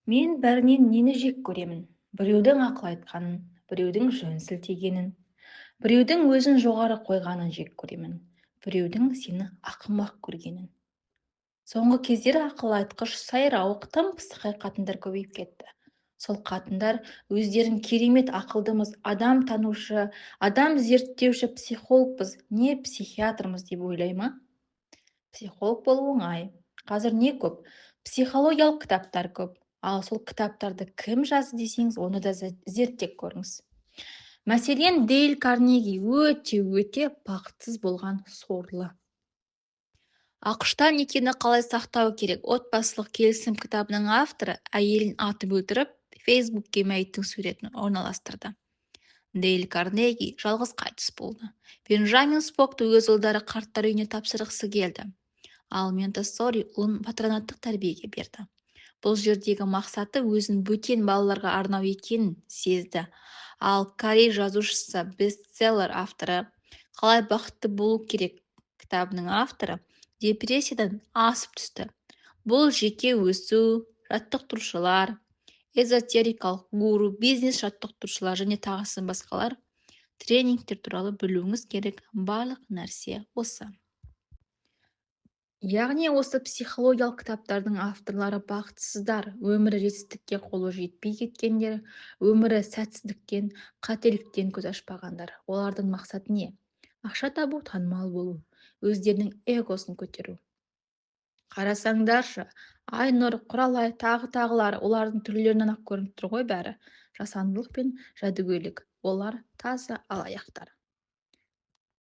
Мен бәрінен нені жек көремін? Біреудің ақыл айтқанын, біреудің жөн сілтегенін, біреудің өзін жоғары қойғанын жек көремін, біреудің сені ақымақ көргенін. Соңғы кездері ақыл айтқыш, сайрауық, тым пысықай қатындар көбейіп кетті. Сол қатындар өздерін керемет ақылдымыз, адам танушы, адам зерттеуші психологпыз, не психиатрмыз деп ойлай ма? Психолог болу оңай. Қазір не көп? Психологиялық кітаптар көп. Ал сол кітаптарды кім жазды десеңіз, оны да зерттеп көріңіз. Мәселен, Дейл Карнеги өте-өте бақытсыз болған сорлы. АҚШ-та некені қалай сақтау керек? Отбасылық келісім кітабының авторы әйелін атып өлтіріп, Фейсбукке мәйіттің суретін орналастырды. Дейл Карнеги жалғыз қайтыс болды. Бенджамин Спокты өз ұлдары қарттар үйіне тапсырғысы келді. Ал Монтессори ұлын патронаттық тәрбиеге берді. Бұл жердегі мақсаты өзін бөтен балаларға арнау екенін сезді. Ал корей жазушысы, бестселлер авторы, «Қалай бақытты болу керек» кітабының авторы депрессиядан асып түсті. Бұл жеке өсу, жаттықтырушылар, эзотерикалық гуру, бизнес жаттықтырушылар және тағысын басқалар тренингтер туралы білуіңіз керек барлық нәрсе осы. Яғни осы психологиялық кітаптардың авторлары бақытсыздар, өмірі жетістікке қолы жетпей кеткендер, өмірі сәтсіздіктен, қателіктен көз ашпағандар. Олардың мақсаты не? Ақша табу, танымал болу, өздерінің эгосын көтеру. Қарасаңдаршы, Айнұр, Құралай, тағы-тағылар, олардың түрлерінен ақ көрініп тұр ғой бәрі. Жасандылық пен жәдігөйлік. Олар таза алаяқтар.